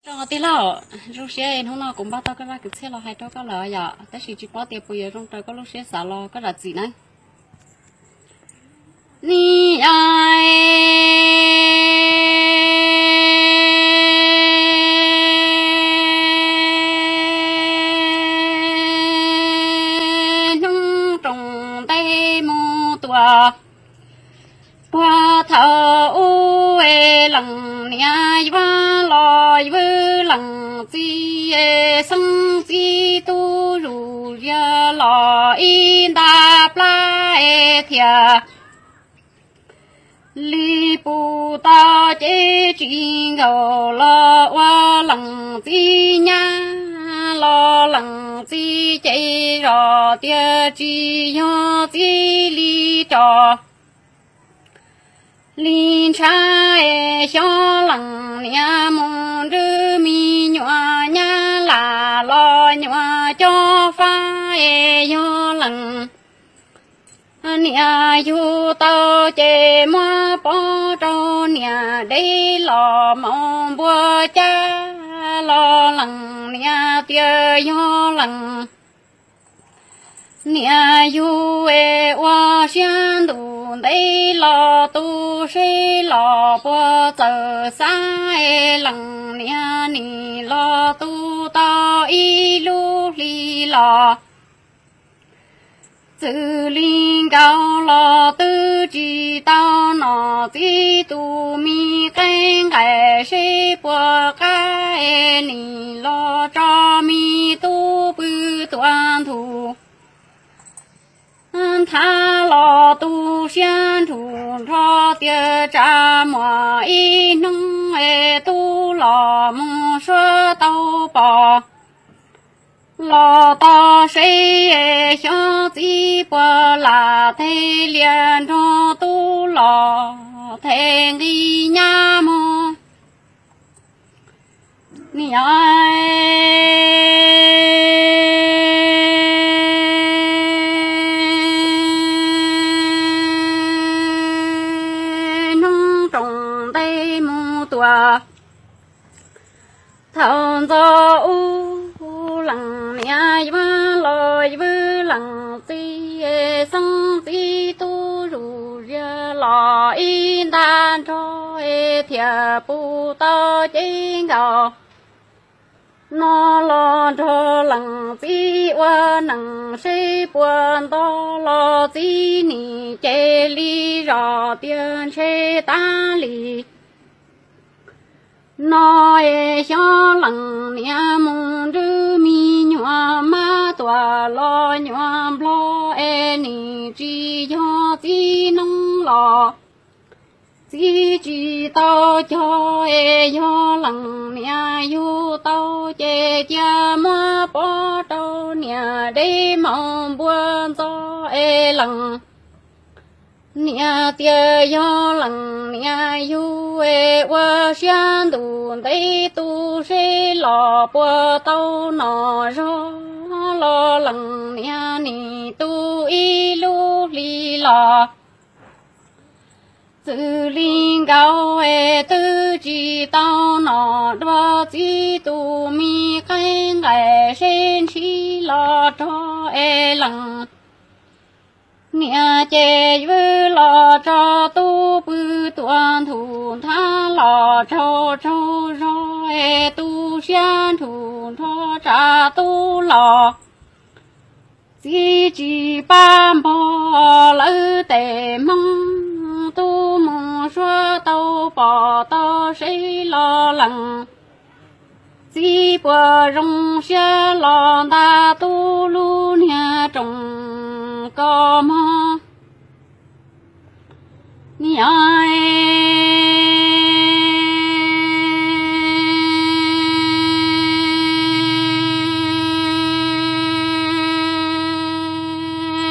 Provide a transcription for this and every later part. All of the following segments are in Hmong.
Zoo tij laug, zoo siab hnub no kuv npaj tau koj zaj kwv txhiaj los hais rau koj lawm yom, tab sis tsis paub tias puas yuav zoo raws koj lub siab xav los koj zam txim nawb. Nim hnub roos ntej mus tua, puag thaum ub lees niam yuav los vwm lees txiv, xeeb txiv tub zus ziag los ib nta plab thiab. Li puv tau ces tsis nkaus los ua lees txiv nyab, los lees txiv ces zos tias tsis yog txiv li ros. Li ntshav es xyov lees niam mus nrwb me nyuam nyab lam los nyuam cob fab es yog lees niam yug tau ces muab pov rau niam deb los maus npua cab los lees niam tias yog lees niam yug es ua siab ntuj ntev los tu seb los puas txawm xav es lees niam nim los tu tau ib lub hli los txwm li nkaus los twb tsis tau nom txiv tus me qeeb nqaim seb puas qab es nim los tso me tub pw tua ntug. Nthav los tu siab nrug nrho tias tsam muaj ib hnub es tub los mus suav tau pom. Los tau seb xyov txiv puas lam them lias nrog tub los them nqi nyab mog. Niam, hnub roos ntej mus tua, thaum ntxov ub lees niam yuav los vwm lees txiv, xeeb txiv tub zus ziag los ib nta nrog thiaj puv tau ces nkaus no los nrog lees txiv ua neej seb puas nto los txiv nim ces li zos tias ntshe tas li. No es xyov lees niam mus nrwb me nyuam mab tuam los nyuam nplog es nim tsis yog txiv noob los txiv tsis tau cog es yog lees niam yug tau ces cia muab pov rau niam deb maus npua ntxo es lees niam tias yog lees niam yug es ua siab ntuj ntev tu seb los puas tau nom zog los lees niam nim tu ib lub hli los txwm li nkaus es twb tsis tau nom dua txiv tus me qeeb nqaim seb ntshis los rog es lees niam ces vwm los tso tub pw tua ntug nthav los tsaug tsaug zog es tu siab nrug nrho tsam tub los txiv tsis pab npog lawv tes hmoob tub mus suav tau pom tau seb los lees txiv puas zoo siab los nta tub lub niag roos kos mog. Niam,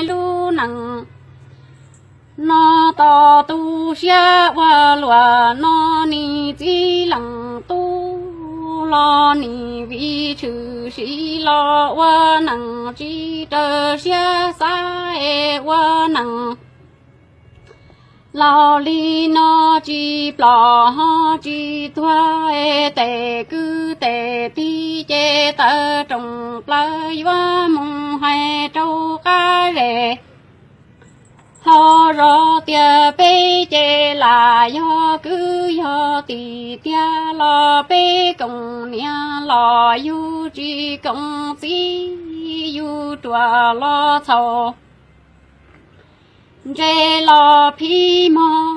lub neej no tos tu siab ua luaj no nim txiv lees tub los nim vim tshwm sim los ua neej tsis raws siab xav es ua neej Los li no tsis plom ho tsis tuag, tes kwv tes tij ces tawm rooj plaws yuav mus hais rau qab zes hauv zos tias peb ces lam yog kwv yog tij tiag los peb koom niam los yus tsis koom txiv, yus ruam los txhaum ntse los phij mog.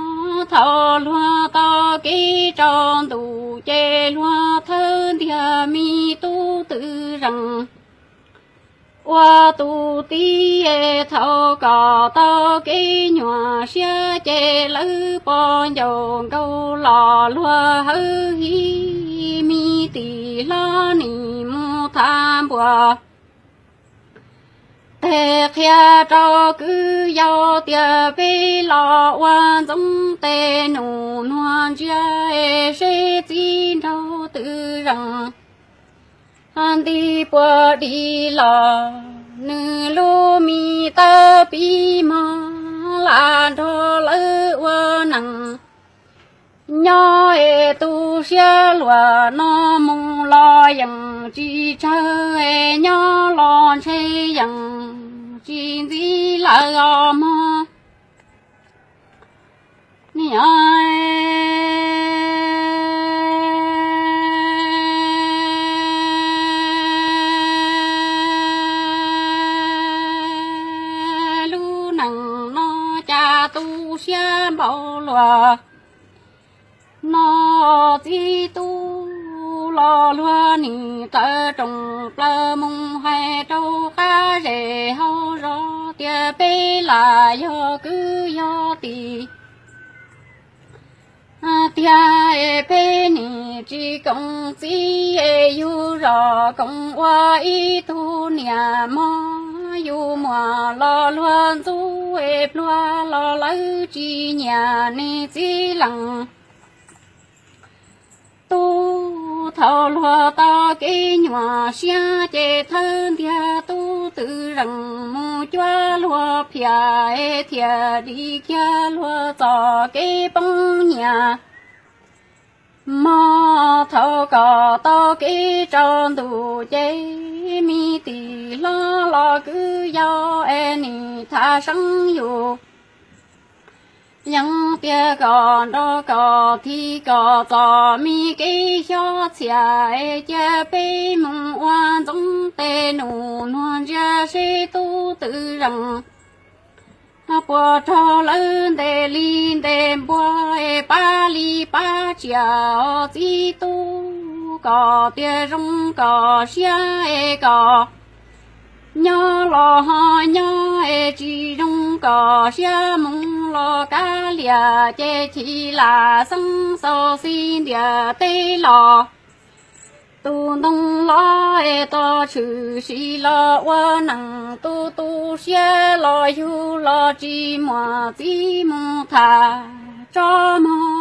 Thaum luag tau kev tsaus ntuj ces luag thawb ntiag me tub twm zees, ua tus tij thaum kom tau kev nyuam siab ces lawv pom ncauj nkaus los luag hawb hib me tim hlob nim mus tham npuas tes qhia rau kwv yau tias peb los ua ntxoov tes nus nuag ntsia seb txiv nraug twm zees nti puas di los nws lub me tawb pib mog lam nrog lawv ua neej. Nyob es tu siab luag no mus los yeej tsis tsawg, nyob los ntshe yeej tsis ntxiv lawm os mog. Niam, lub neej no cas tu siab npaum luag no. Txiv tub los luag nim tawm rooj plaws mus hais rau qab zes hauv zos tias peb lam yog kwv yog tij tiag, peb nim tsis koom txiv, yus zos koom ua ib tug niam mog. Yus muam los luag ntxub, pluag los lawv tsis nyiam, niam txiv leej tub thaum luag tau kev nyuam siab ces thawb ntiag tub twm zees mus cuab luag phiaj, thiaj li kiag luag txoj kev poob nyiaj. Mog thaum kom tau kev tsaus ntuj ces me tim hlob los kwv yau es nim tham seeb yus yeej tias kom nrog kom thiv kom txom me kev xyob txhiaj es cia peb mus ua ntxoov tes nus nuag ntsia seb tub twm zees puas raug lawv ntes li ntes npua es pab li pab tsiaj os txiv tub, kom tias zoo kom siab es kom nyob los ho nyob es tsis zoo kom siab mus los kav liam ces chim lam xeeb xaus xi ntiam teb los. Tus ntoo los es tos tshwm sim los ua neej, tu tu siab los yug los tsis muaj txiv mus tham tso mog.